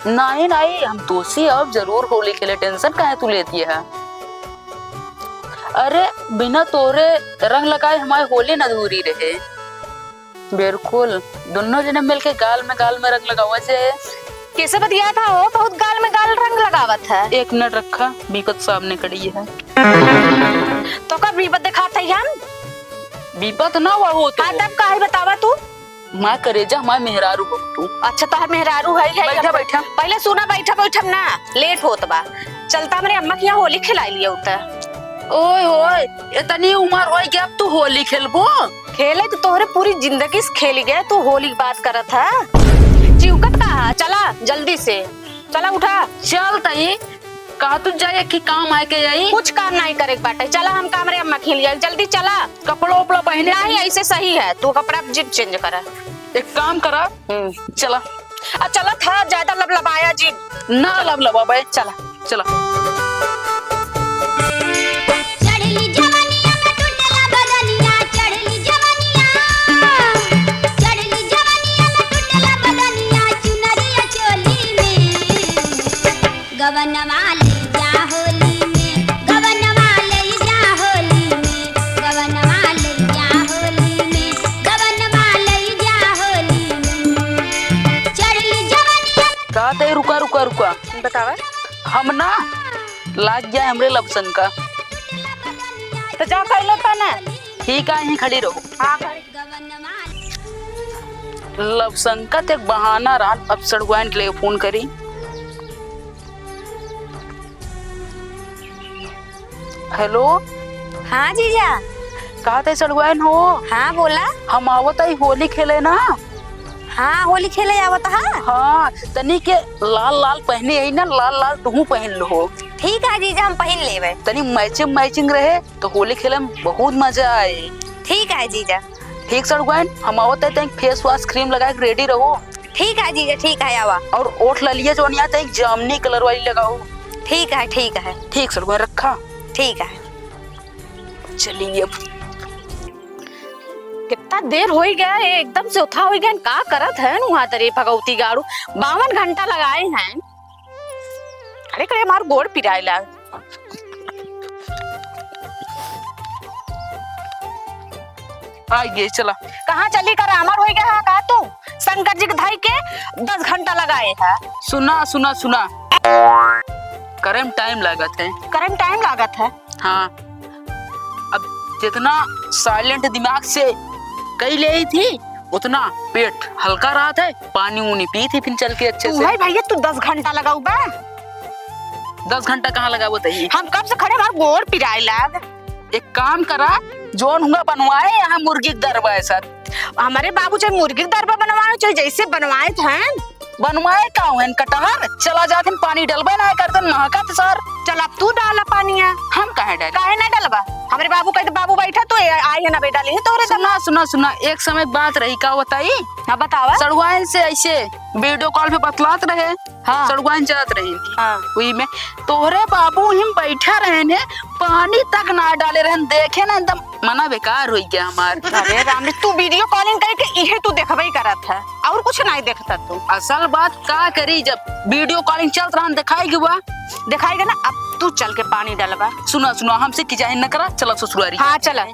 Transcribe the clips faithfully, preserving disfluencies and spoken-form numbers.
नहीं, नहीं, हम तोसी अब जरूर होली खेले, tension काहे तू लेती है? अरे, बिना तोरे रंग लगाए हमारी होली न अधूरी रहे। बिल्कुल, दोनों जने मिलके गाल में गाल में रंग लगावा जाए। कैसे बतियात हो? बहुत गाल में गाल रंग लगावत है। एक मिनट रखा, बीपत सामने खड़ी है। तो का बीपत दिखात है हम? बीपत ना हुआ हो तो। हाँ, तब काहे बतावा तू? माँ करेजा, हमार मेहरारू हो तू। अच्छा, तोहर मेहरारू है, है बैठा, अब। बैठा। पहले सुना, बैठा, बैठा ना, late होत बा। चलता हमरे अम्मा के यहाँ होली खिलाई लिया उतर। ओए, ओए, इतनी उम्र होई कि अब तू होली खेलबो? खेले तो तोहरे पूरी जिंदगी से खेली गए, तू होली की बात करत है। चिहुकत का है? चला जल्दी से, चला उठा। चल तई, कहा तू जाए कि काम आए के जाई? कुछ काम नहीं करे के बाटे। चला हम काम रे अम्मा खेल जाए, जल्दी चला। कपड़ा उपड़ा पहने नहीं, नहीं। ऐसे सही है, तू कपड़ा जिप change करा। एक काम करा, हम्म। चला। आ चला था, ज्यादा लबलबाया जिप। ना लबलबा बे, चला। चला। चढ़ली जवनिया में टूटला बदनिया, चढ़ली जवनिया। चढ़ली जवनिया में टूटला बदनिया, चुनरिया चोली में। गवनवा ले जा होली में, गवनवा ले जा होली में, गवनवा ले जा होली में, गवनवा ले जा होली में। चढ़ली जवनिया। का ते रुका, रुका, रुका। बतावा। हम ना लाग जाए हमरे लपसन का। तो जा कह लो तना। ठीक है, यहीं खड़ी रहो। हाँ, खड़ी। लपसन का ते बहाना रहा, अब सड़ुआइन के लिए फोन करी। हेलो। हाँ जीजा। कहा थे सड़ुआइन हो? हाँ बोला। हम आवत ही होली खेले ना। हाँ, होली खेले आवत हा। हाँ, तनी के लाल लाल पहने आई ना, लाल लाल तुहू पहन लो हो। ठीक है जीजा, हम पहन लेवे। तनी matching matching रहे तो होली खेले में बहुत मजा आए। ठीक है जीजा। ठीक सड़ुआइन, हम आवत है, तनी face wash cream लगा के ready रहो। ठीक है जीजा, ठीक है, आवा। और ओठ ललिया जौन यहाँ तनी जामनी colour वाली लगाओ। ठीक है, ठीक है। ठीक सड़ुआइन, रखा। ठीक है। चलिए अब। कितना देर होई गया है, एकदम से उठा होई गया, का करत है वहाँ तरे भगवती गाड़ू, बावन घंटा लगाए हैं। अरे करे हमार गोड़ पिराए लाग। आ गए, चला। कहाँ चली कर अमर होई गया है का तू? शंकर जी के धाई के दस घंटा लगाए है। सुना, सुना, सुना। करे में time लागत है। करे में time लागत है। हाँ, अब जितना silent दिमाग से कई लेई थी, उतना पेट हल्का रहत है, पानी उनी पी थी फिर चल के अच्छे तू से। है भैया, तू दस घंटा लगाऊ बा। दस घंटा कहाँ लगावत है? हम कब से खड़े, हमार गोड़ पिराए लाग। एक काम करा, जौन हुआ बनवाए, यहाँ मुर्गी के दरबा है सर। हमारे बाबू चाहे मुर्गी के दरबा बनवाए, चाहे जैसे बनवाए थे, बनवाए का हुएन कटहर? चला जात हन, पानी डलबे ना करतन, महकत सर। चल, अब तू डाला पानी है। हम काहे डाली? काहे ना डलबा? हमरे बाबू कहे तो बाबू बैठा तो ए-, आई है ना बेटा, डाली है तोरे सुना, दमा। सुना, सुना, एक समय बात रही, का बताई? हाँ, बतावा। सड़ुआइन से ऐसे video call पे बतलात रहे। हाँ। सड़ुआइन जात रही थी। हाँ। वही में तोहरे बाबू हिम बैठा रहन है, पानी तक ना डाले रहन, देखे ना एकदम मना बेकार होई गया हमार। अरे राम रे, तू video calling करके इहे तू देखबे ही करत है, और कुछ नहीं देखता तू। असल बात का करी, जब video calling चलत रहन, दिखाई गवा। दिखाई गवा ना, अब तू चल के पानी डलवा। सुना, सुना, हमसे की जाहिर न करा, चला ससुरारी। हाँ, चला।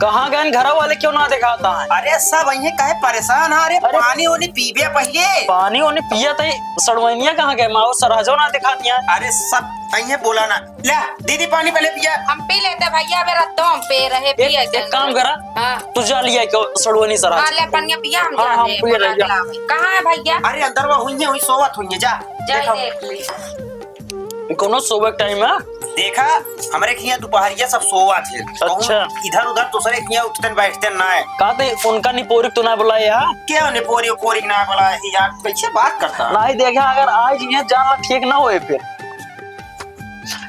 कहाँ गए घरा वाले, क्यों ना दिखाता है? अरे सब यहीं काहे परेशान है? अरे अरे पानी ओनी पीबे पहले। पानी ओनी पिया तई, सड़वैनिया कहाँ गए? माँ, वो सरहजो ना दिखाती है। अरे सब तइहे बोला ना। ले दीदी पानी पहले पिया। हम पी लेते भैया, मेरा दम पे रहे, एक, पिए एक जल्दी। काम करा, हाँ। तू जा लिया के सड़वैनी सरहज। हाँ, ले पनिया पिया, हम हाँ, जाते हम हैं, पिए बोला रहिया। बुलावे। कहाँ है भैया? अरे अंदर वो हुई है, हुई सोवत हुई है, जा। जा देखा। देख ली। कोनो सोवे के टाइम है? देखा, हमरे के यहाँ दोपहरिया सब सोवा थे। अच्छा। कहूँ इधर उधर दूसरे के यहाँ उठते बैठते ना है। का ते उनका निपोरिक तो ना बुलाए यार? क्या निपोरी उपोरी ना बुलाए यार? कैसे बात करता? नहीं देखा, अगर आज ये जाना ठीक ना होए फिर।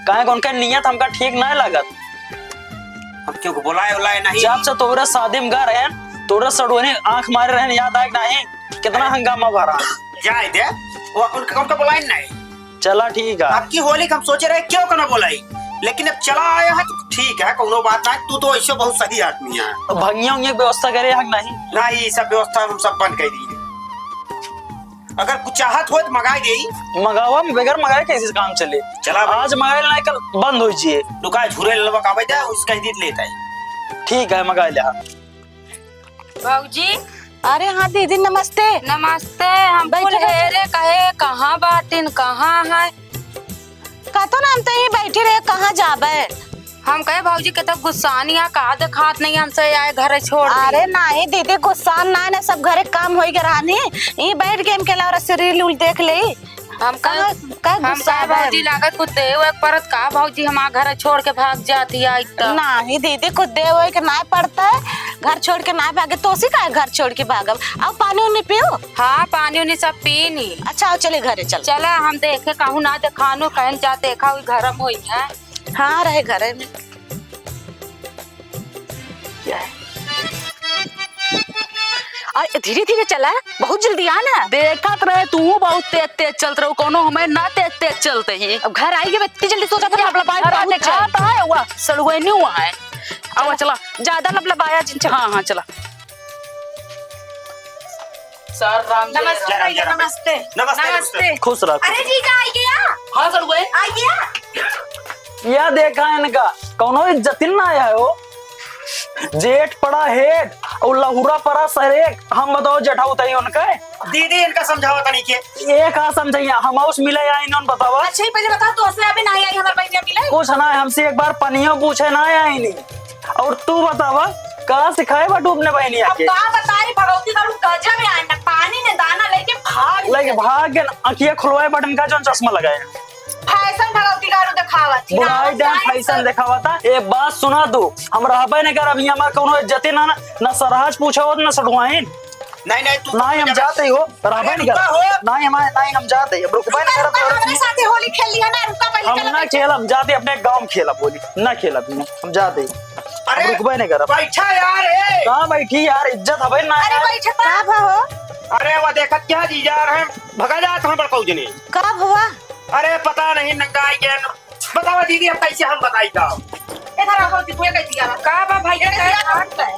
काहे कि उनका नियत हमका ठीक ना लागत। हम क्यों को बुलाए उलाए नहीं? जब से तोरे शादी में गए रहे, तोरे सड़ुआनी आँख मारे रहे, याद आए कि नहीं? कितना हंगामा भरा। जाए दे, वो उनका, उनका बुलाए नहीं। चला ठीक है। आपकी होली का हम सोचे रहे, क्यों को ना बोलाई? लेकिन अब चला आया है तो ठीक है, कौनो बात ना है। तू तो ऐसे बहुत सही आदमी है। भंगिया उंगिया के व्यवस्था करे है कि नहीं? नहीं, ये सब व्यवस्था हम सब बंद कर दी है। अगर कुछ चाहत हो तो मंगाई दे। मंगावा, बगैर मंगाए कैसे काम चले? चला भाई। आज मंगाए ना, कल बंद हो जाए। दुकान झूरे ललवा का बजा, उसका ही दीद लेता है। ठीक है, मंगा ले। भौजी। अरे हाँ दीदी, नमस्ते। नमस्ते। हम बैठे, कुल बैठे। हेरे कहे, कहाँ बाटिन, कहाँ है? कहतो ना, हम तो यहीं बैठे रहे, कहाँ जाबे? हम कहे, भौजी के तो गुस्सा नहीं है, का देखात नहीं हमसे, आए घर छोड़ दी। अरे नहीं दीदी, गुस्सा ना है ना, सब घरे काम होई के रहनी, यहीं बैठ के इनके अलावा सीरियल उल देख ले। हम कहे, कहाँ, कहाँ हम गुस्सा कहे, बा? भौजी लागत कुछ देवे के परत का भौजी, हमार घर छोड़ के भाग जाती आई त। नाही दीदी, कुछ देवे के नाही पड़ता है, घर छोड़ के नाही भागे, तोसी काहे घर छोड़ के भागब? आओ पानी उनी पियो। हाँ, पानी उनी सब पीनी। अच्छा, आओ चले घरे चल। चला, हम देखे कहूँ ना देखानो, कहन जा देखा हुई घर में होई है। हाँ, रहे घरे में। अरे धीरे धीरे चला, बहुत जल्दी आ ना। देखत रहे तू बहुत तेज तेज चलत रहो, कौनो हमें ना तेज तेज चलते ही। अब घर आई के इतनी जल्दी सोचा था, लबलबाई घर पानी दिखाता है, हुआ सड़ुआनी हुआ है। अब चला। ज्यादा लबलबाया जिन, चला। हाँ, हाँ, चला। सर राम जी, नमस्ते राम। भैया, नमस्ते। नमस्ते, नमस्ते। नमस्ते। खुश रह, खुश अरे रह। जीजा, आई गया? हाँ सर, गए। आई गया? या देखा इनका, कौनो इज्जतिन ना आया हो। जेठ पड़ा हेठ और लहुरा पड़ा सरेक। हम बताओ जेठा उताई उनके। दीदी इनका समझावा तनी के। ये का समझाइया, हम उस मिले आई इन्होंने बतावा। अच्छा, ही पहले बताओ, तो असले अभी नहीं आई हमारे बहनिया मिले? कुछ ना, हमसे एक बार पनियो पूछे ना आई नहीं। और तू बतावा, का सिखाए बाटू अपने बहनिया अब के? का बताई, भगवती का गजब है, ना पानी ने दाना लेके भाग लेके निकल। भाग के ना, अखिया खुलवाए बटन का जो चश्मा लगाए। फैशन भगवती का दिखावत थी। बुढ़ाई ना, डांस फैशन दिखावता। एक बात सुना तू, हम रहबे नहीं करब, यहाँ हमार कौनो इज्जते ना, ना, ना सरहज पूछो, ना सढ़ुआइन। नहीं, नहीं, तू नहीं, हम जाते ही हो, रहबे अरे, नहीं करब। रुका हो। नहीं, हम, नहीं, हम जाते ही, अब रुकबे नहीं करब, रुका, तोरे हमारे साथे होली खेल लिया ना, रुका, पहले हम चलो, ना बैठो। खेलब, हम जाते अपने गाँव में खेलब होली, ना खेलब हम, हम जाते ही। अरे, हम रुकबे नहीं करब। बैठा यार, ए। कहाँ बैठी यार, इज्जत हवे ना अरे, यार। बैठे तो। का भा हो? अरे, वो देखत क्या जीजा रहे, भगा जात हम बड़काऊ जने। का भवा? अरे, पता नहीं, नंगा आई गया। बतावा दीदी, अब कैसे हम बताई का? इधर आओ भौजी, तू कैसे आ? का बा भाई, ये का बात है?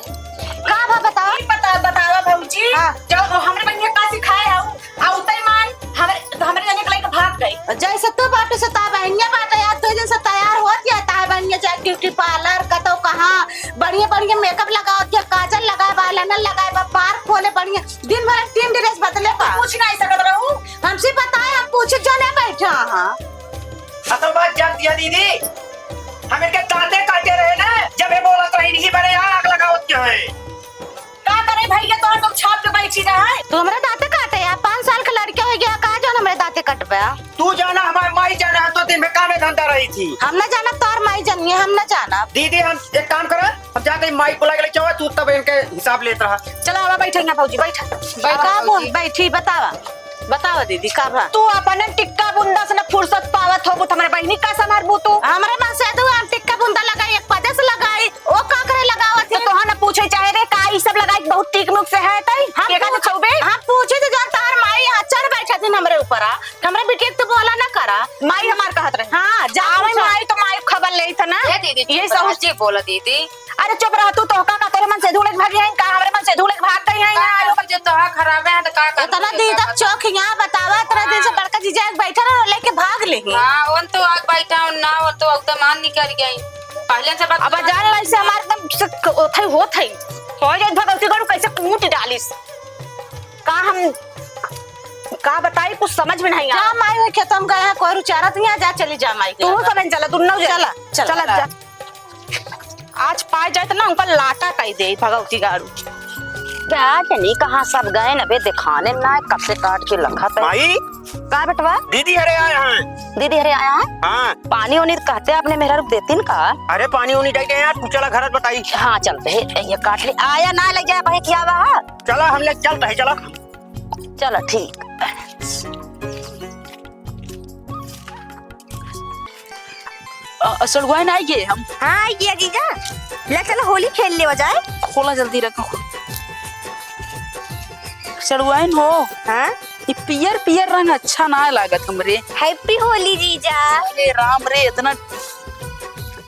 का बा बतावा? ई बता, बतावा भौजी, हाँ। जब हमरे बहिनिया का सिखाए आऊ, आऊ तई मान, हमरे, हमरे जने के लेके भाग गई। जैसे तू बाटू से ता बहिनिया बाटे यार, दो दिन से तैयार होत या ता बहिनिया जाए ब्यूटी पार्लर, कतौ कहाँ, बढ़िया बढ़िया मेकअप लगावत या, काजल लगाए बा, eyeliner लगाए बा, पार्क खोले बढ़िया, दिन भर तीन ड्रेस बदले बा। पूछ नहीं सकत रहू। हमसे बताए, हम पूछे जो नहीं बैठा हाँ। असल बात जानती है दीदी, हम इनके दांते काटे रहे ना, जब ये बोलत रही नहीं बने आग लगावत के है। का करे भैया, तोहर सब छाप के बैठी रहे। तू हमरा दांते काटे, आप पाँच साल के लड़के हो गया, का जो हमरे दांते कटबे? तू जाना, हमार माई जाना, हम तो दिन में कामे धंधा रही थी। हम ना जाना, तोहर माई जानिए, हम ना जाना। दीदी, हम एक काम करा, हम जाते ही माई बुला के ले जाओ, तू तब इनके हिसाब लेत रहा। चला, आवा, बैठे ना भौजी, बैठा। बैठा का भौजी। बोल, बैठी, बतावा। बतावा दीदी, का बा? तू अपने टिक्का बुंदा से न फुर्सत पावत होबू, त हमरे बहिनी का संभारबू तू? हमरे मन से तू हम टिक्का बुंदा लगाई, एक पदे से लगाई, ओ का करे लगावत तो है? तोहा न पूछे चाहे रे, का ई सब लगाई बहुत टीक नुक से है तई? हम केका पूछ-, से छौबे? हम पूछे तो जान तहार माई यहाँ चढ़ बैठा दिन हमरे ऊपर आ, हमरे बिटिया के तू बोला न करा। माई हमार कहत रहे। हाँ, जा आवे पूछा। माई तो माई खबर लेत ना। ए दीदी, ये चुप रह, सहू जे बोला दीदी। अरे चुप रह तू, तोहका का तोरे मन से धूल के भाग जाइन का? हमरे मन से धूल के भाग गई है ना। का करूँ, जब तोहा खराबे है तो का करूँ, इतना जब दिन तोहा तक चौक यहाँ बतावा, इतना दिन से हाँ। बड़का जीजा एक बैठा रहो, लेके भाग ले। हाँ, उन तो आग बैठा हूँ ना, वो तो अब तो मान निकल गई। पहले से बात अब जान लाई से हमारे एकदम से क-, ओथई होत है। हो जाए भगवती गढ़ कैसे कूट डालिस। का हम, का बताई, कुछ समझ में नहीं जा आ। माई, वो खेतम गया, कोई चारत नहीं आ, जा चली जा माई के तू लगे। समझ चला, दुन्नो जा। चला, चला, चला, जा। जा। आज पाए जाए त ना, उनका लाटा कई दे भगवती गाड़ू। क्या जनी कहाँ सब गए न बे, दिखाने ना, कब से काट के लखत है। माई। का बेटवा? दीदी हरे आए हैं। दीदी हरे आया है? हाँ। पानी उनी कहते अपने मेहरा रुक देती न का? अरे पानी उनी दे दे यार, तू चला घर बताई। हाँ चलते है, ये काट ले, आया ना ले जाए भाई क्या वहाँ? चला हम ले चलते है, चला। चला ठीक। अ, सड़ुआइन आई गए हम। हाँ, आई गया जीजा। ले चलो, होली खेल ले जाए। खोला जल्दी रखो। सड़ुआइन हो। हाँ? ई पियर पियर रंग अच्छा ना लागत हमरे। Happy होली जीजा। अरे राम रे, इतना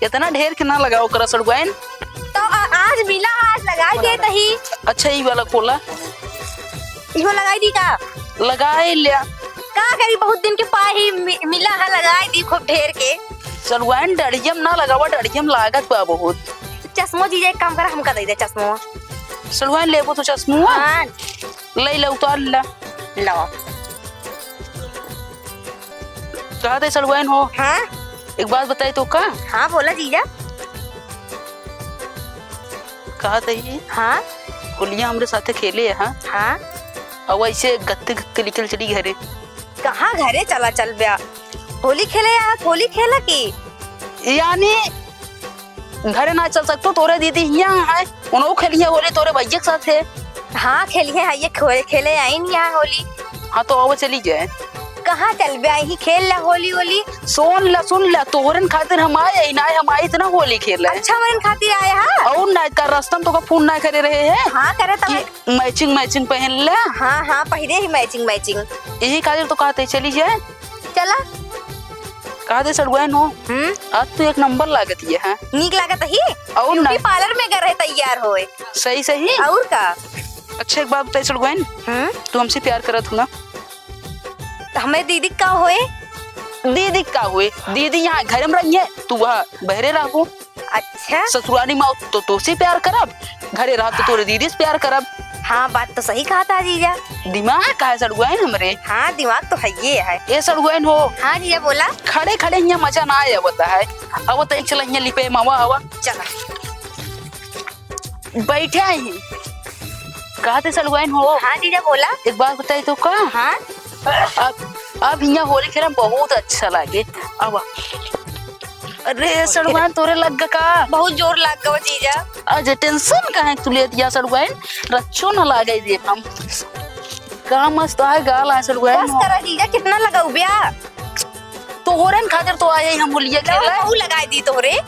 इतना ढेर के ना लगाओ करा सड़ुआइन। तो आ-, आज मिला, आज लगाई देत ही। अच्छा, ई वाला खोला। इहो लगाई दी का? लगाई ल्या। का करी, बहुत दिन के पाई ही मि-, मिला है, लगाई दी खूब ढेर के। सड़ुआइन, डढ़ियम ना लगावा, डढ़ियम लागत बा बहुत। चश्मो जीजा, एक काम करा, हमका दे दे चश्मो। सड़ुआइन, लेबो तो चश्मो? हाँ। ले ले, उतार ले। लो। कहा थे सड़ुआइन हो? हाँ? एक बात बताई तो का? हाँ, बोला जीजा। कहा थे ही? हाँ? होलिया हमरे साथे खेले, हाँ? हाँ? और ऐसे गत्ते गत्ते निकल चली घरे। कहाँ घरे चला चल ब्या? होली खेले या होली खेला की? यानी घरे ना चल सकतो, तोरे दीदी हियाँ है, उनहु खेलिहे होली तोरे भैया के साथे। हाँ, खेलिहे है, ये खो-, खेले आइन यहाँ होली। हाँ, तो आओ चली जाए। कहाँ चल ब्या, यहीं खेल ला होली वोली। सुन ला, सुन ला, तोहरन खातिर हम आए, ना हम आए इतना होली खेले। अच्छा, हमरन खातिर आए हा? और ना, का रास्ता में तो का फोन ना करे रहे हैं हाँ, करे तब कि matching, matching पहन ले। हाँ, हाँ, पहने ही matching, matching। यही खातिर तो कहते चली जाए। चला। कहा दे सड़ुआइन हो? हम्म? आज तो एक नंबर लागत ये, हाँ? नीक लागत ही? और ना। Beauty parlour में गए रहे तैयार होए। सही, सही। और का? अच्छा, एक बात बताई सड़ुआइन। हम्म? तू हमसे प्यार करत हो ना? तो हमें दीदी का होए? दीदी का होए? दीदी यहाँ घर में रही है, तू वहाँ बहरे रहबो। अच्छा। ससुरारी में तो तोसे प्यार करब, घरे रहब तो तोरे दीदी से प्यार करब। हाँ, बात तो सही कहा था जीजा। दिमाग का है सड़ुआइन हमरे? हाँ, दिमाग तो है ये है। ए सड़ुआइन हो। हाँ जीजा, बोला। खड़े खड़े हियाँ मजा ना आए आवत है। अब तो चल हियाँ लिपे मावा आवा। चला। बैठे ही। कहा थे सड़ुआइन हो? हाँ जीजा, बोला। एक बात बताई तो का? हाँ। अब, अब हियाँ होली खेला बहुत अच्छा लागे। अब अरे सड़ुआइन तोरे लग गा का? बहुत जोर लग गवा जीजा। अजे tension काहे तू लेत या सड़ुआइन? रच्चो न लागे दे हम। का मस्त आए गाल आए सड़ुआइन। बस करा जीजा, कितना लगाऊ ब्या? तोहरन खातिर तो आए हम होलिया लो, खेले। बहू लगाई दी तोहरे।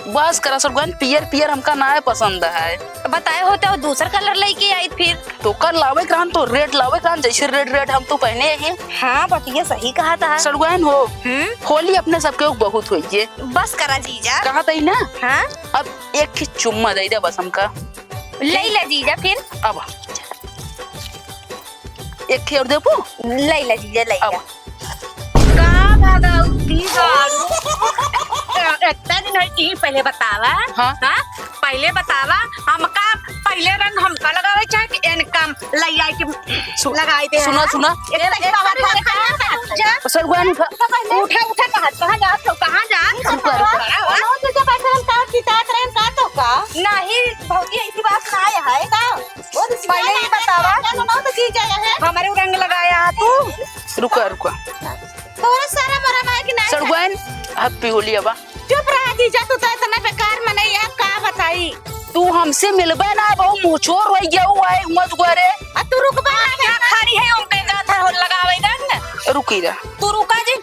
बस करा सड़ुआइन, पियर पियर हमका नाय पसंद है। बताए होते और दूसर colour लेके आई फिर। तो कर लावे के रहन तो red लावे के रहन, जैसे red red हम तो पहने ही। हाँ, बतिया सही कहा था। सड़ुआइन हो, हम्म? होली अपने सबके उ बहुत होइए। बस करा जीजा। कहा तई ना? हाँ? अब एक ही चुम्मा दे दे बस हमका। ले ले जीजा फिर। अब एक ही और देबो? ले ले जीजा, ले अब ले। का भगवती बारू? ए-, इतना दिन है, ई पहले बतावा। हाँ? हाँ? पहले बतावा, हमका पहले रंग हमका लगावे चाहे कि इनका लई आई के सु-, लगाई दे, सुना, हाँ? सुना। इतना ए, दिन ए, बाबा ए, खाना ए, खाना ए, जा। सड़ुआइन उठा। उठा, उठा, कहाँ, कहाँ जात हो, कहाँ जात हो? रुको, रुको। खड़ा हो। बहुत दिन से बैठे हम, का चितात रहे, का तो का? नहीं, भौजी, ऐसी बात ना है। का? वो तो पहले ही बतावा। क्या ना, तो जी जाए है। हमारे रंग लगाया है तू। रुका, रुका। तोरा सारा मरा मार के नहीं सड़ुआइन, happy होली अब। चुप रहा जीजा, तू तो इतना बेकार मनई है, का बताई? तू हमसे मिलबे ना, बहु मुचोर होई गया हुआ है, हुआ दुआरे। आ तू रुकबा ना, क्या खड़ी है, उनके जात है, हो लगावे दन। रुकी रह। तू रुका जी,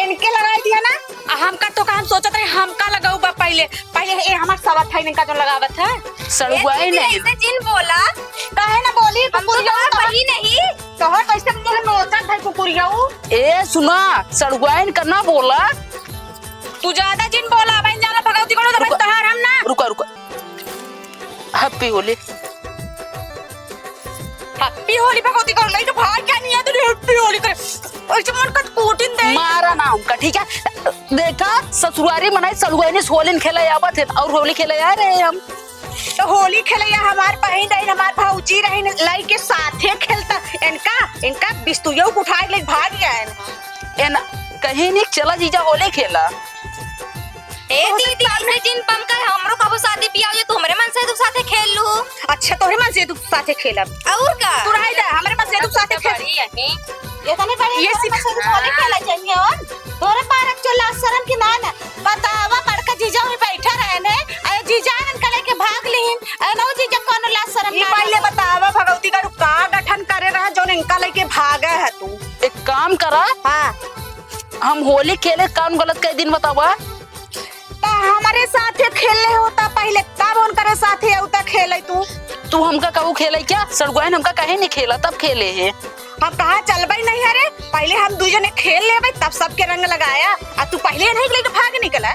इनके लगाई दिया ना, आ हमका तो का हम सोचत रहे, हमका लगाऊ बा पहले, पहले ए हमार सवत है, इनका जो लगावत है। सड़ुआइन ए, नहीं। ऐसे जिन बोला। काहे ना बोली, हम तो कुकुरिया तोहर तो बहिन नहीं। तोहर कैसे मुंह नोचत है कुकुरिया उ? ए सुना, सड़ुआइन का ना बोला। तू ज्यादा जिन बोला, अब जाना भगवती को तो रुका, तोहार हम ना। रुका, रुका। Happy होली। Happy होली भगवती को, नहीं तो भाई क्या नहीं है, तो Happy होली करे। ऐसे मन का कूटिन दे। मारा ना हमका, ठीक है? देखा, ससुरारी मनाई सड़ुआइन होली खेले आवत है और होली खेले आ रहे हम। तो होली खेलैया हमार बहिन रहिन, हमार भौजी रहिन, लइके साथे खेलता। इनका, इनका बिस्तुइयो उठाए ले भाग गया है। एन कहीं नहीं, चला जीजा होली खेला। ए दीदी, ऐसे जिन पमका है, हमरो कबो शादी बियाह हो जाए, तो हमरे मन से तू साथे खेल लू। अच्छा, तोहरे मन से तू साथे खेलब। और का? तू रह जा, हमरे मन से तू साथे खेल। बड़ी है। ये तने बड़ी ये ये सिर्फ सिर्फ होली खेला चाहिए और तोरे पारक चो लाज शरम की ना ना। बतावा, बड़का जीजा हुई बैठा रहे ने, अरे जीजा इनका लेके भाग लीन, अरे नौ जीजा कोनो लाज शरम ई ना पहले रहे। बतावा भगवती का का गठन करे रहा जौन इनका लेके भागे है तू? एक काम करा, हाँ। हम होली खेले कौन गलत कह दिन बतावा? तो हमारे साथे खेले होता पहले, तब उनकरे साथे होता खेले तू। तू हमका कहू खेले क्या? सड़गोइन हमका कहे नहीं खेला, तब खेले है। हम कहा चलबे नहीं है रे, पहले हम दू जने खेल लेबे, तब सबके रंग लगाया, आ तू पहले नहीं लेके भाग निकला।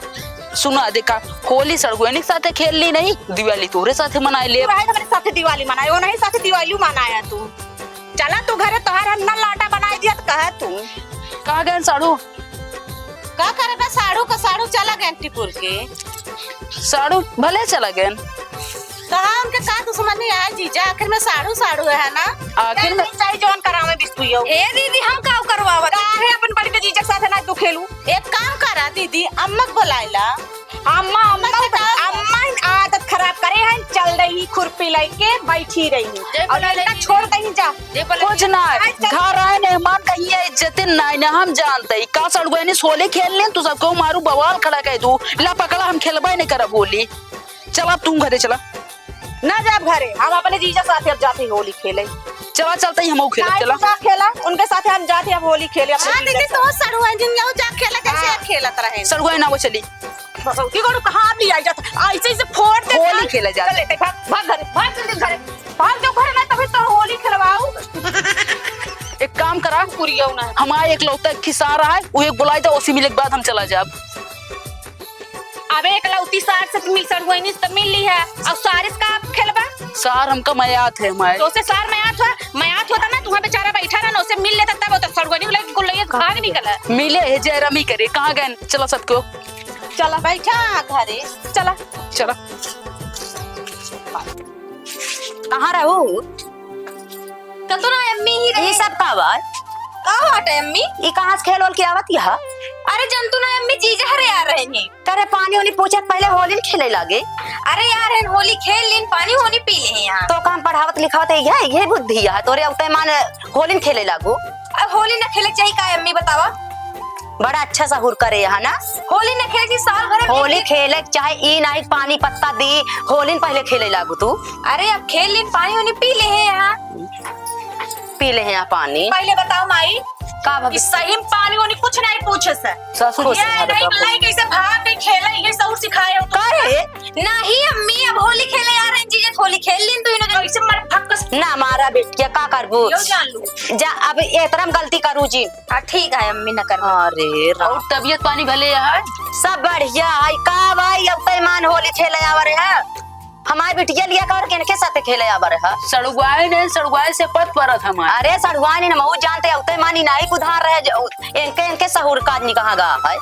सुना देखा, होली सड़गोइनी के साथे खेल ली नहीं, दिवाली तोरे साथे मनाए ले। तू रहे हमारे साथे दिवाली मनाए, वो नहीं साथे दिवाली मनाया तू। चला तू घरे, तोहार हम ना लाटा बनाए दिया तो कहा तू। कहाँ गए साड़ू? का करेगा साड़ू का, साड़ू चला गए टिपुर के। साड़ू भले चला गए। कहा उनके का दुश्मनी है जीजा, आखिर में साड़ू साड़ू है ना। आखिर में चाहे जौन करावे बिस्कुइयो। ए दीदी, हम का करवावत? काहे अपन बड़ी के जीजा के साथ ना तू खेलू? एक काम करा दीदी, अम्मा के बुलाइला। अम्मा, अम्मा, अम्मा आदत खराब करे हैं, चल रही खुरपी लेके बैठी रही। और इनका छोड़ दही जा। कुछ ना, घर आए मेहमान कहीं है, इज्जत ना है, ना हम जानते ही। का सड़गोइनी होली खेल लेन, तू सबको मारू बवाल खड़ा कर दू। ला पकड़ा, हम खेलबे नहीं करब होली। चला तू घरे चला। ना जाब घरे, हम अपने जीजा साथे अब जाते ही होली खेले। चला, चलते ही हम खेले, चला। ना खेला, उनके साथे हम जाते अब होली खेले अपने हाँ, जीजा दीदी, साथे। तो सड़ुआ जिन जाओ, जा खेला, कैसे हाँ। खेलत रहे। सड़ुआ ना वो चली। भगवती को कहाँ भी आई जाता, ऐसे, ऐसे फोड़ दे होली जान। खेले जाते। चले, भाग, भाग घरे, भाग जल्दी घरे, भाग जाओ घरे, ना तभी तो होली खेलवाऊ। एक काम करा, पुरियो ना। हमारा एकलौता एक खिसा रहा है, वो एक बुलाई दे, उसी मिले के बाद हम चला जाब। अबे एकलौती सार से मिल सड़ुआइनी से तो मिल ली है, और सारिस का खेलबा? सार हमका मयात है हमारे। तो उसे सार मयात हुआ, मयात होता ना, तुम्हारा बेचारा बैठा रहा ना, उसे मिल लेता तब वो तो सड़ुआइनी को लेके कुल लेके भाग निकला। मिले है जयरामी करे, कहाँ गए? चला सबको। चला बैठा घरे, चला। चला। कहाँ रहू? कल तो ना अम्मी ही रहे। ई सब का बा? का बाटे अम्मी? ई कहाँ से खेल ओल के आवत यह? अरे जंतु ना अम्मी, जीजा हरे आ रहे हैं। करे पानी ओनी पूछे पहले होली में खेले लागे। अरे यार, हम होली खेल लीन, पानी होनी पी ले यहाँ। तो काम पढ़ावत लिखावत यह, यह बुद्धि है तोरे, अब ते मान होली में खेले लागू। अब होली न खेले के चाही का अम्मी, बतावा? बड़ा अच्छा सहूर करे यहाँ ना। होली न खेले के साल भर में होली एक खेले के चाहे, ई नाई पानी पत्ता दी, होली न पहले खेले लागू तू। अरे अब खेल लीन, पानी उनी पी ले हैं यहाँ। पी ले हैं यहाँ पानी। पहले बताओ माई, का भाभी? कि सही में पानी उनी कुछ नहीं पूछे से। ससुर से ये घर नहीं का बुलाई कैसे भाग के खेले, ये सहूर सिखाए हो। का रे? नहीं अम्मी, अब होली खेले आ रहे हैं जीजा, होली खेल लीन तू इन्होंने। ऐसे मत फक्कस। ना मारा बेटिया, का करबू? यो जान लू। जा, अब एतरम गलती करू जी। हाँ, ठीक है अम्मी, न कर। अरे राम। और तबीयत पानी भले है? सब बढ़िया है। का भाई, अब तो ईमान होली खेले आवा रहे है। हमारे बिटिया लिया कर के इनके साथे खेले आवा रहे है। सड़ुआए ने, सड़ुआए से पत परत हमारे। अरे सड़ुआए ने, हम जानते, अब तो ईमान ही नहीं कुधार रहे जो इनके, इनके सहूर काज नहीं कहाँ गा है।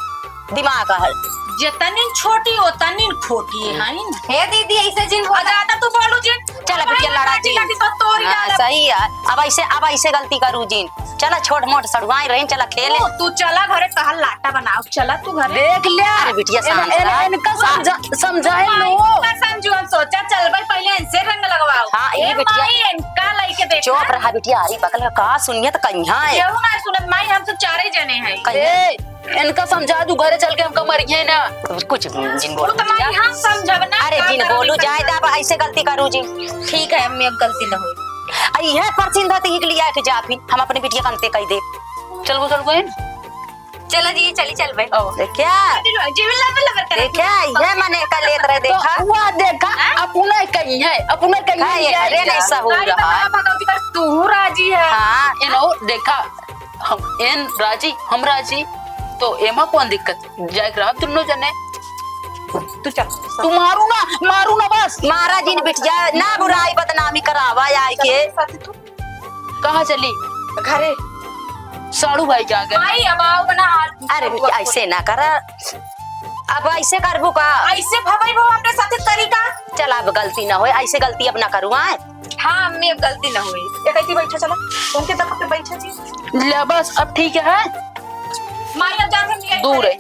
दिमाग है। जतनी छोटी ओतनी खोटी है ना। हे दीदी, ऐसे जिन बोला। ज्यादा तू बोलू जिन। चल, बिटिया, लड़ा जी। लाठी तो तोरी हाँ, डालब। सही है। अब ऐसे, अब ऐसे गलती करू जिन। चला, छोट मोट सड़ुआई रहीन, चला खेले। तू, तू चला घरे, तहर लाटा बनाओ, चला तू घरे। देख लिया। अरे बिटिया, इन-, शांत इन-, रह। इनका समझा-, समझाए माई लो। का समझू, हम सोचा चल भाई पहले इनसे रंग लगवाओ। हाँ, ये ए बिटिया। माई, इनका लइके देखा। चुप रहा बिटिया, अरे बकल का सुनिए तो कहीं है। केहू ना सुनत माई, हम सब चारे जने हैं। कहीं है। ए, इनका समझा दू, घरे चल के हमका मरिए ना। कुछ जिन बोलू तू तो माई, हम समझब ना, अरे का जिन करब बोलू, इनका जाए दे, अब ऐसे गलती करू जी। ठीक है अम्मी, अब गलती न होई। आ, इहे परसिंद होती ही के लिया के जा, फिर हम अपने बिटिया का अंते कह दे। चल वो, चल गए। चलो जी, चली चल बे। ओ, देखा? जी, लबर लबर करे। देखा, ये मने का लेत रहे, देखा? तो हुआ देखा, हाँ? अपना कहीं है, अपना कहीं है, है, अरे नहीं सहूर अरे रहा है। बाबा भगवती का तू राजी है। हाँ, इनो देखा, हम एन राजी, हम राजी, तो एमा कौन दिक्कत? जाए के रहा दुनो जने। तू चल। तू मारू ना, मारू ना बस। मारा जिन बिटिया, ना बुराई बदनामी करावा आए के। कहाँ चली? घरे। साड़ू भाई के आगे। भाई, अब आओ ना हाल। अरे बिटिया, ऐसे ना करा। अब ऐसे करबू का? ऐसे भवाई वो हमरे साथे तरीका। चल, अब गलती ना होए, ऐसे गलती अब ना करू, आए। हाँ, अम्मी, अब गलती ना होई। एक ऐसी बैठा, चला। उनके तक पे बैठा जी। ले बस, अब ठीक है। माई, अब जाके हम दूर है।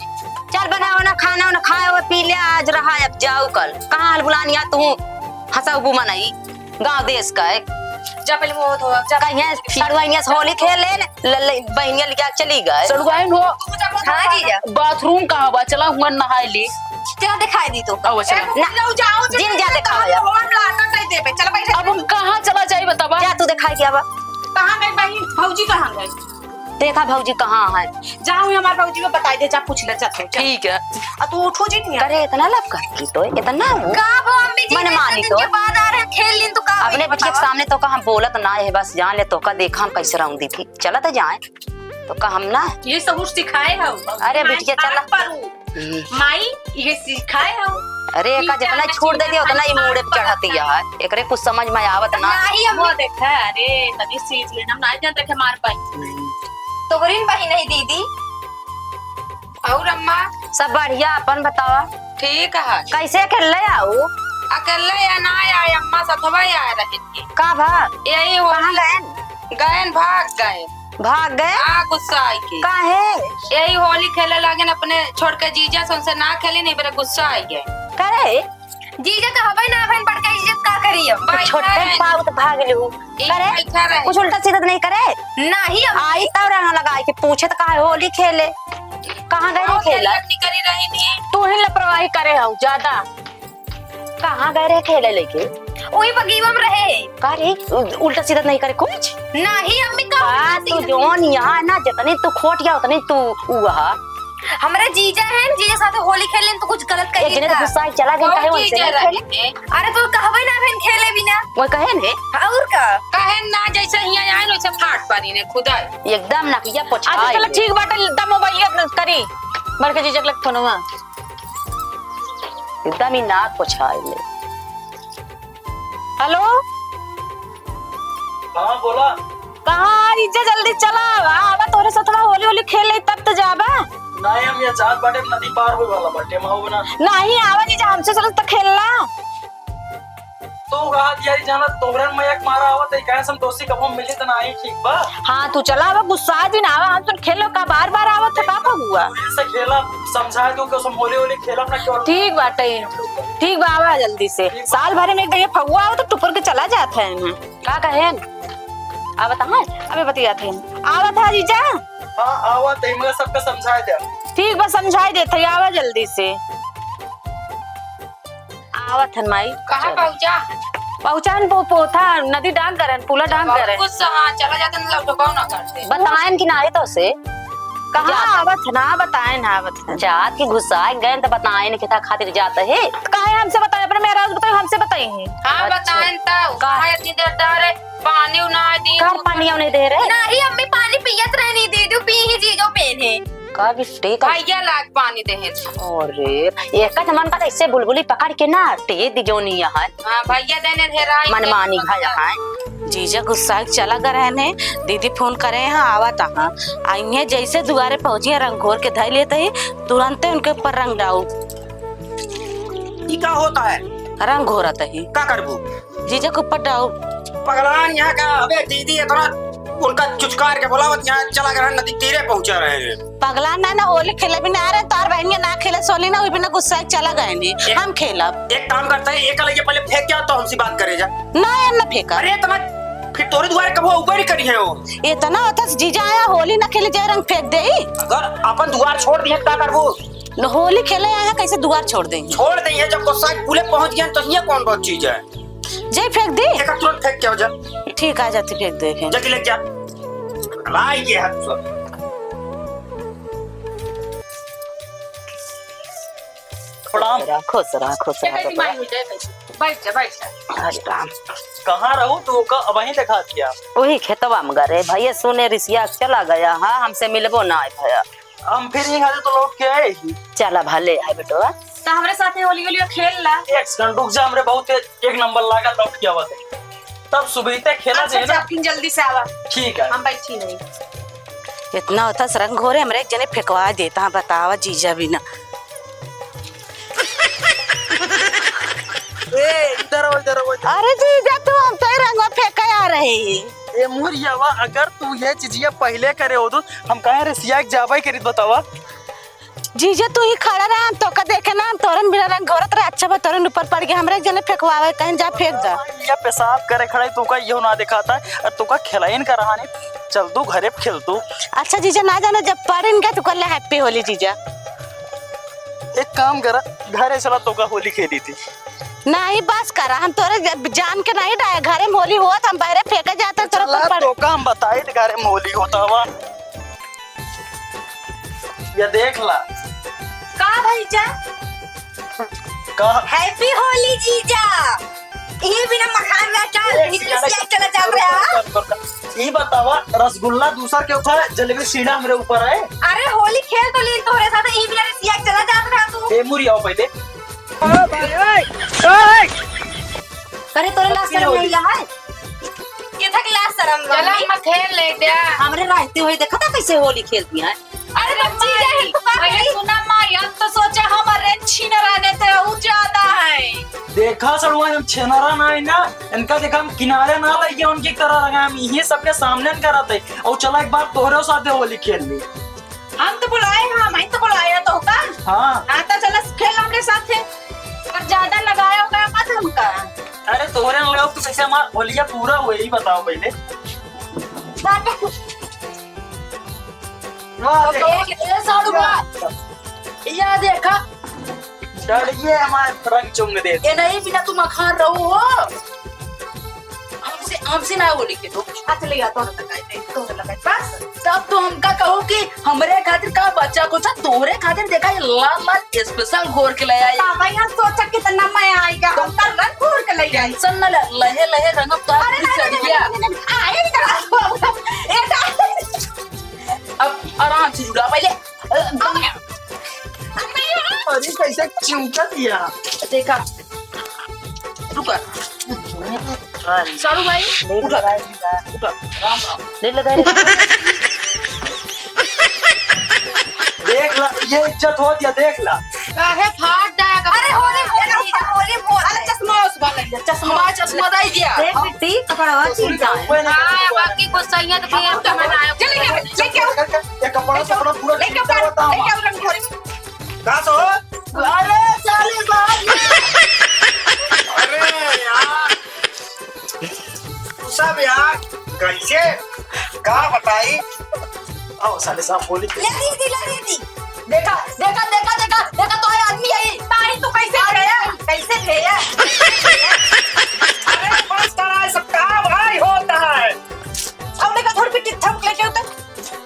चल, बनाओ ना खाना, ना खाए, वो पी ले, आज रहा, अब जाओ कल। कहाँ हाल बुलानिया तू? हंसाऊ बू मनई, गाँव देश का है। जा पहले मुँह धो, जा। कहीं है, सड़ुआइया से होली खेल ले, लल्ले बहनिया लेके चली गए। सड़ुआइन हो। हाँ, जीजा। बाथरूम कहाँ बा? चला हुआ नहाए ली। चला दिखाई दी तो। आओ, चला। ए, ना, जाओ, जाओ, जिन जा दिखाओ यार। हम लाटा कह देबे। चल बैठ। अब हम कहाँ चला जाई बतावा? जा तू दिखाई दिया बा। कहाँ गई बहिन? भौजी कहाँ गई? देखा भौजी कहाँ है। जाओ, हमार भौजी को बताई दे, जा पूछ ले, जा तू, जा। ठीक है। आ तू उठो जी, नहीं करे, इतना लपका की तो, इतना वो का वो अम्मी जी, मनमानी इतने दिन तो। के बाद आ रहे हैं, खेल लीन तो का अपने होई, बिटिया के बतावा? सामने तो का हम बोलत ना है, बस जान ले तो का देखा हम कैसे रहूं दी थी। चलत जाए तो का हम ना। ये सहूर सिखाए हो। अरे माई बिटिया, चला। पर हूँ। हम्म। माई, ये सिखाए हो। अरे, एका कि जितना जाना छोड़ दे चाहिए, दिया, उतना ही खाना मूड़े पे खाना चढ़ती चाहिए। है। एकरे कुछ समझ में आवत ना। नाही, हम वो देखा, अरे, तनी सीख लेना, हम नाही जानते कि मार पाई। हम्म। तोहरिन बहिन है दीदी। और अम्मा? सब बढ़िया, अपन बतावा। ठीक है। कैसे अकेले आऊ? अकेले या ना आए, अम्मा सथवा आ रहे थे। का भा? यही हो कहाँ गए? गएन, भाग गए। भाग गए? हाँ, गुस्सा आई के। काहे? यही होली खेले लागेन अपने छोड़ के जीजा से, उनसे ना खेली, नहीं बेरे गुस्सा आई गए। करे? जीजा तो हबे ना बहन, बड़का इज्जत का करी अब? तो छोटे पाउत भाग लू। करे? कुछ उल्टा सीधा तो नहीं करे? नहीं, अब आई तब रंग लगाई के पूछे तो काहे होली खेले? कहाँ गए रहे खेला? नहीं करी रही थी। तू ही लापरवाही करे हो ज्यादा। कहाँ गए रहे खेले लेके? वही बगीवा में रहे। का रे, उ-, उल्टा सीधा नहीं करे कुछ? नहीं, अम्मी, का हाँ, उल्टा तू सीधा? जौन यहाँ है ना, जितनी तू खोट गया, उतनी तू उ हा। हमरे जीजा हैं, जीजा साथे होली खेलें तो कुछ गलत कही एक जने तो का? गुस्सा चला गया, कौन काहे उनसे जीजा नहीं खेले? रहे? अरे, तू कहबे ना बहन खेले बिना। वो कहे ने? और का? कहे ना, जैसे हियाँ आए ना, वैसे फाट पानी ने खुदा। एकदम नकिया पोछा अच्छा, चलो, ले। ठीक बाटे, एकदम मोबाइल करी, बड़के जीजा के लग फोनवा। एकदम ही नाक पोछाए ले। हेलो। हाँ, बोला। कहाँ आ, इज्जा, जल्दी चला। आ, आवा, तोरे सथवा होली, होली खेल ले, तब तो जाबा। नहीं, हम ये जात बाटे, नदी पार होए वाला बाटे, हम आवा ना। नहीं, आवा, जीजा, हमसे चलत तो खेलना। तो कहा दिया, जाना, तोहरे में एक मारा आवत है, कहे से हम दोस्ती कब हम मिली तो ना आई, ठीक बा? हाँ, तू चला, अब गुस्सा दिन आवा, हम तो खेलो का बार बार आवत है, का फगुआ? तू ऐसे खेला, समझा दो कि हम होली होली खेलब ना, क्यों? ठीक बाटे, ठीक बा, आवा जल्दी से। ठीक बा। साल भर में एक जगह फगुआ हो तो टुपुर के चला जात है ना। का कहे? आवत है, अबे बतियात है। आवत है जीजा। हाँ, आवत है, मगर सबका समझाए दे। ठीक बा, समझाई देत है, आवा जल्दी से। आवत हन माई। कहाँ चल। पहुँचा? पहुँचान पो-, पोथा नदी डांग करन, पूला डांग करन। कुछ हाँ, चला जातन, लौटबो ना करते। बताएन कि नाही तो से? कहाँ जात आवत है ना, बताएन आवत है। जात की घुसा गए तो बताएन कि था खातिर जात है। तो काहे हमसे बताए, अपने मेहरारू बताए, हमसे बताई है। हाँ, अच्छा। बताएन तो, काहे इतनी देर डरे? पानी उना दी। कर पानी उन्हें दे रहे? नाही, अम्मी पानी पियत रहनी, दीदू पी ही जीजो पेन है। का बिस्टे का? भैया लाग पानी दे है। अरे, एक का जमान का ऐसे बुलबुली पकड़ के ना, टे दी जो नहीं है। हाँ, भैया देने ढेराई मनमानी के भैया है। जीजा गुस्सा के चला गए रहने, दीदी फोन करे हैं, आवत हाँ। आई है, जैसे दुआरे पहुँची रंग घोर के धई लेते ही, तुरंते उनके ऊपर रंग डाऊ। ई का होता है? रंग घोरत ही। का करबू? जीजा के ऊपर डाऊ। पगलान यहाँ का, अबे दीदी इतना उनका चुचकार के बोलावत यहाँ चला गए नदी तीरे पहुँचा रहे हैं। पगलान ना, ना होली खेले भी ना आ रहे, तार बहनिया ना खेले सोली ना, वो बिना गुस्सा चला गए ने। एक हम खेलब। एक काम करते हैं, एक लगे पहले फेंक के आओ तो हमसे बात करे जा। ना यार, ना फेंका। अरे इतना फिर तोरे दुआरे कबो ऊपर ही करी है वो। इतना होता जीजा आया, होली ना खेले जाए, रंग फेंक दे। अगर अपन दुआर छोड़ दिए का करबू? न होली खेले आया, कैसे दुआर छोड़ देंगे? छोड़ देंगे, जब गुस्सा पूरे पहुंच गया तो ये कौन बहुत चीज है? जय फेंक दी। एक तुरंत फेंक के हो जा। ठीक, आ जाती फेंक दे फेंक। जल्दी लेके आ। लाई ये हाथ से। प्रणाम। खुश रहा, खुश रहा, खुश रहा, जय बेटी, खुश रहा। माई हो, जय बेटी। बैठ जा, बैठ जा। आज राम। कहाँ रहू तू का अबहीं देखा दिया? वही खेतवा में गरे भैया सुने रिसिया चला गया। हाँ, हमसे मिलबो ना आए भैया। हम फिर यहाँ से तो लौट के आए ही। चला भले है बेटवा। तो हमरे साथे होली होली खेल ला। एक सेकंड रुक जा, हमरे बहुत एक, एक नंबर लागा, लौट के आवत है। तब सुबह ते खेला अच्छा, जाए ना। जा, फिर जल्दी से आवा। ठीक है। हम बैठी नहीं। इतना होता रंग घोरे, हमरे एक जने फेंकवा देता, बतावा जीजा बिना। ए, इधर आओ, इधर आओ, इधर। अरे जीजा, तू हम तो रंगवा फेंके आ रहे ही। ए मुरियावा, अगर तू ये चीजिया पहले करे होतू, हम काहे रिसिया के जाबे करित बतावा? जीजा, तू ही खड़ा रहा, हम तोका देखे ना, हम तोरन बिना रंग घोरत रहे, अच्छा बा, तोरन ऊपर पड़ गया, हमरे एक जने फेंकवावे, कहीं जा फेंक जा। या पेशाब करे खड़ा, तू का यो ना दिखाता, और तू का खिलाइन का रहा नहीं, चल तू घरे खेल तू। अच्छा जीजा, ना जाना, जब पड़न गया, तू कर ले happy होली जीजा। एक काम करा, घरे चला, तोका होली खेली थी। नहीं, बस करा, हम तोरे ज-, जान के नहीं डाए, घरे में होली होत, हम बहरे फेंके जाते, तोरे चला, ऊपर पड़- तोका हम बताई, घरे में होली होता हुआ। या देख ला। का भैया? का? Happy होली जीजा। ई बिना मखान रह का एक भीतर से चला जात रहा। ई बतावा, रसगुल्ला दूसर के ऊपर है, जलेबी सीढ़ा हमरे ऊपर है। अरे होली खेल तो लीन तोहरे साथ, ई बिना रिसिया के चला जात रहा तू। ए मुरी आओ पहले। अरे तोरे लाज शरम नहीं है? केथा के लाज शरम बा? चला, हम खेल ले द्या। हमरे रहते हुए देखा था कैसे होली खेलती हैं। अरे बच्ची, ये तो बात पहले नहीं। सुना माई, हम तो सोचे हमारे छिनरा ने थे, वो ज्यादा है। देखा सड़ुआ, हम छिनरा ना है ना, इनका देखा हम किनारे ना लगे, उनकी तरह लगा, हम यही सबके सामने न करत है। और चला एक बार तोहरे साथे होली खेल ली। हम तो बुलाए हैं, हम ही तो बुलाए हैं तो का? हाँ। हाँ, तो चला खेल हमरे साथे। पर ज्यादा लगाया होगा मत हमका। अरे तोहरे लोग तो कैसे हमार होलिया पूरा हुए, ही बताओ पहले। वाह, देखो। ए, ए, साढ़ू बा। या देखा। डरिए हमारे रंग चुंग दे। ए, नहीं, बिना तू मखान रहू हो। हमसे, हमसे ना होली खेलो। हाथ ले आ, तोहरे लगाई, तोहरे लगाई। बस। तब तो हमका कहू कि हमरे खातिर का बच्चा को था, तोहरे खातिर देखा ये लाल लाल special घोर के ले आई। बाबा, यहाँ सोचा कितना मजा आएगा, हम तो रंग घोर के ले आई। Tension न ले, लहे लहे रंगब तो अरे, नहीं, नहीं, नहीं, चढ़िया। नहीं, नहीं, नहीं, आए इधर। ए, अब आराम से जुड़ा पहले। अरे, कैसे चिमटा दिया? देखा। रुका। सारू भाई, उठा। उठा। राम, राम। ले लगा रे। देख ला, ये इज्जत हो दिया, देख ला। काहे फाट जाएगा? अरे, होली बोल, होली बोल। अरे, चश्मा उस वाला, चश्मा, चश्मा दे दिया। देख बिट्टी, कपड़ा चीज जाए। हाँ, बाकी गुस्सा ही है तो फिर हम क्या बनाए? चल, लेके आओ, लेके आओ। ये कपड़ा, कपड़ा पूरा लेके आओ, चिंता बताओ। लेके आओ, रंग घोरी। का सो? अरे, साले साहब। अरे यार, तू सब यार, कैसे? का बताई? आओ, साले साहब, बोली। ले दी, दी, ले दी। देखा, देखा, देखा, देखा, देखा, तो है आदमी यही। ताई, तू कैसे गया? कैसे गया? अरे, बस करा, सब काम भाई होता है। अब देखा, थोड़ी भी कित्था लेके होता।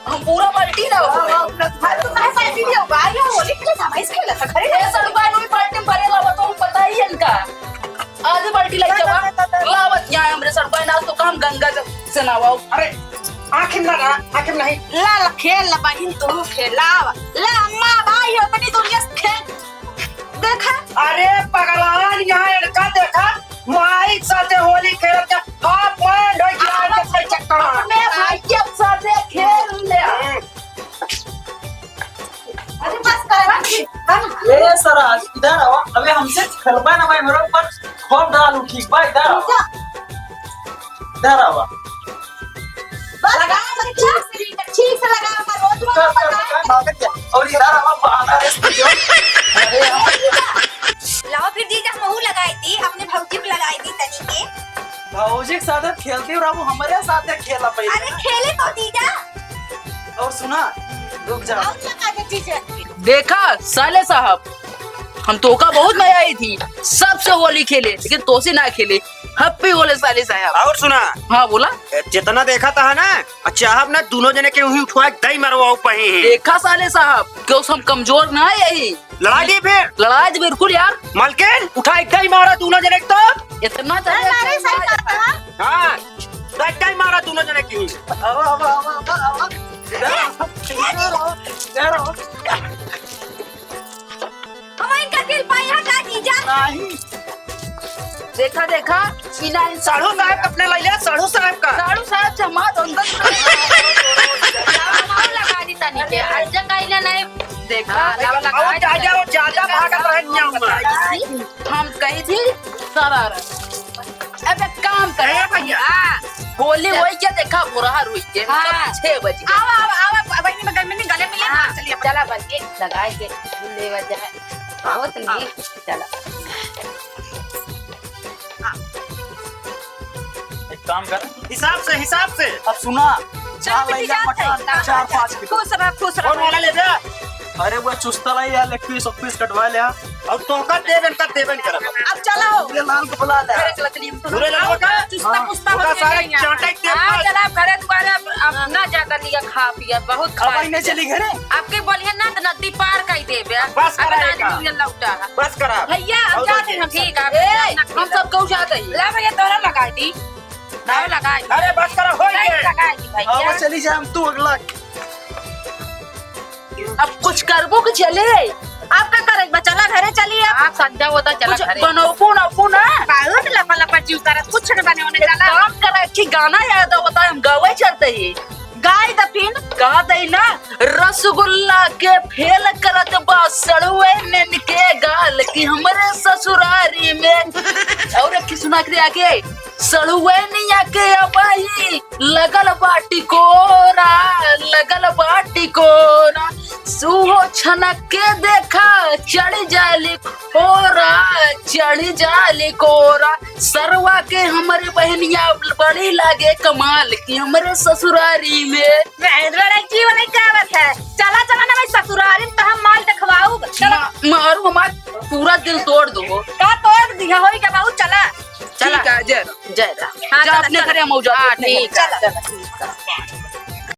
हम पूरा बाल्टी ना हो। हाँ, हाँ, हाँ, तो कहाँ बाल्टी भी होगा? ये होली के लिए समझ के लगा, खरीद ए, सड़ुआ, नोई बाल्टी भरे लावा तो हम बताई इनका। आधी बाल्टी लाई जावा। लावत यहाँ हमरे सड़ुआ, ना तो काम गंगा जल से नहावाओ। अरे, आँखिन ना रहा, आँखिन नहीं। ला, ला, खेल ला, बहिन, तू खेलावा। ला, अम्मा, भाई, अपनी दुनिया से खेल। देखा। अरे पगलान, यहाँ इनका देखा, माई के साथे होली खेलत के half pant होई गिरा के अपने चक्कर में। मैं भाई के साथे खेल ले। हम्म। अरे बस कर, बस कर। ए सर, इधर आवा। अबे हमसे खेलबा ना भाई, मेरे ऊपर खूब डाल उठी बा, इधर आवा। इधर आवा। बस लगा, बच्चा, ठीक से लगा, रोज रोज कर, कर, बताए। कर, भागत जा। और इधर हम बाहर है, studio। अरे यार। लाओ फिर जीजा, हमहू लगाई दी, अपने भौजी को लगाई दी तनी के। भौजी के साथ खेलती रहो, हमारे साथ खेला पहले। अरे खेले तो जीजा। और सुना, रुक जा। और लगा दे जीजा। देखा साले साहब, हम तोका बहुत मजा आई थी, सबसे होली खेले, लेकिन तोसे ना खेले। Happy होली साले साहब। और सुना। हाँ, बोला। जितना देखा था ना, अच्छा, आप ना दोनों जने के उही उठवा के दई मरवाओ पही। देखा साले साहब, क्यों हम कमजोर ना है यही। लड़ा दी फिर। लड़ा दी बिल्कुल यार। मलकिन, उठा के दई मारा दोनों जने के तो। इतना चले अरे, सही बात है। हाँ, तो एक दई मारा दोनों जने की। आवा, आवा, आवा, आवा, आवा। इधर आओ, इधर आओ, इधर आओ। हम इनका खेल पाई है का जीजा? नहीं। देखा, देखा, ई ना साढ़ू साहब अपने लैले, साढ़ू साहब का। साढ़ू साहब से हमार अंदर। लावा, लावा लगा दी तनी के। आज जब कहीं ना नहीं देखा। हाँ, लावा लगा और दी ज्यादा, तनी। और ज्यादा भागत रहन क्या हुआ? हम कही थी, सर आ रहा। अब एक काम करे। ए भैया। हाँ। होली होई के देखा, बुरा रुई के। हाँ। छह बजे। आवा, आवा, आवा, बहिनी, बगल में नहीं, गले में ले, हाँ, चलिए। चला बन के लगाए के, ले बजा। बहुत नहीं, चला। एक काम कर। हिसाब से, हिसाब से। अब सुना, चल, चार बिट्टी, लइया जाते मटन, हैं। चार पाँच किलो। खुश रह, खुश रह। कौन वाला ले जा? अरे वो चुस्ता लाई यार, leg piece, वग piece कटवा ले यार। अब तोहका देबे न, कर देबे न करब। अब चला हो। पूरे लाल को बुला ले। घरे चला चली, हम तो पूरे लाल का? चुस्ता हाँ, पुस्ता ओका हो सारे गया यहाँ। चांटा के हाँ, पास। चला, अब घरे दुआरे अब, अब ना ज्यादा पिया, खा पिया, बहुत अब खाए इन्हें पिया। चली घरे। आपके बोलिए ना तो नदी पार कर देबे। बस अब करा आज एका। दुनिया लौटा है। बस करा। भैया, हम बहुत जाते हैं, हम ठीक सब। है, ए, हम सब कहूँ जाते हैं। ला भैया, तोरा लगा दी। नहीं। तोरा लगा दी। अरे बस करा, हो नहीं, गया। लगा दी भैया। अब चली जाए हम, तू अगला। अब कुछ करबो के चले। आप का करे बा? चला घरे चली आप। आप संझा होता, चला कुछ घरे। बनौबू नौबू ना। बहुत लपा लपा जीव करत, कुछ न बने होने एक चला। काम करा, एक ठे गाना याद आवता, हम गावे चलते ही। गाय द फिन। गा दई ना। रसगुल्ला के फेल करत बा सड़ुए नेन के गाल कि हमरे ससुरारी में। और एक ठे सुना के आगे। सड़ुए निया के अबही लगल बा टिकोरा, लगल बा टिकोरा। सूहो छनक के देखा, चढ़ जाली कोरा, चढ़ जाली कोरा। सरवा के हमरे बहनिया बड़ी लागे कमाल कि हमरे ससुरारी में। बहन बड़ा की वाले क्या बात है? चला, चला ना भाई, ससुरारी में तो हम माल देखवाऊ। चला। मा-, मारू हमार पूरा दिल तोड़ दो। का तोड़ दिया होई के बाबू, चला। चला। ठीक है, जय राम। जय राम। हाँ, जा चला, अपने चला। घरे, हम जाते हाँ, अपने ठीक घरे। है, चला। चला, ठीक है।